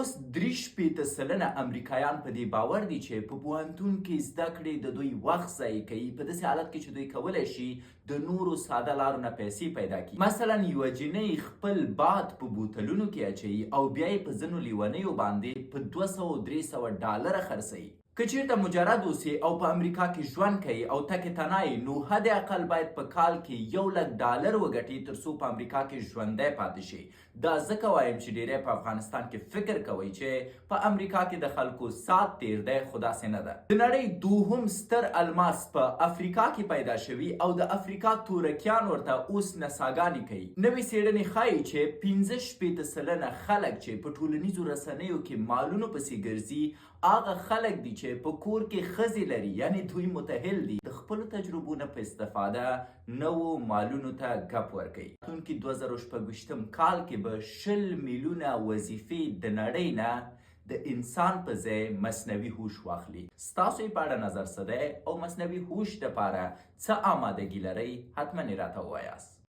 اوس 63% امریکایان په دې باور دي چې په پوهنتون کې زده کړې د دوی وخت ضایع کوي، په داسې حالت کې چې دوی کولی شي د نورو ساده لارو نه پیسې پیدا کړي. مثلا یوه جینۍ خپل باد په بوتلونو کې اچوي او بیا یې په ځینو لیونیو باندې په 200 300 ډالره خرڅوي. که چیرته مجرد اوسې او په امریکا کې ژوند کوې او تک تنها یې، نو حد اقل باید په کال کې 1 لک ډالر وګټې تر څو په امریکا کې ژوندی پاتې شې. دا ځکه وایم چې ډیری په افغانستان کې فکر کوي چې په امریکا کې د خلکو سات تیر دی، خو داسې نه ده. د نړۍ دوهم ستر الماس په افریقا کې پیدا شوي او د افریقا تورکیان ورته اوس نڅاګانې کوي. نوې څېړنې ښایي چې 65% خلک چې په ټولنیزو رسنیو کې مالونو پسې ګرځي، هغه خلک دي چې په کور کې ښځې لري، یعنې دوی متحل دي، د خپلو تجربو نه په استفاده نوو مالونو ته ګپ ورکوي. راتلونکي 2026 کال کې به 20 میلیونه وظیفې د نړۍ نه د انسان په ځای مصنوعي هوش واخلي. ستاسو یې په اړه نظر څه دی او مصنوعي هوش دپاره څه آمادګي لرئ؟ حتما یې راته ووایاست.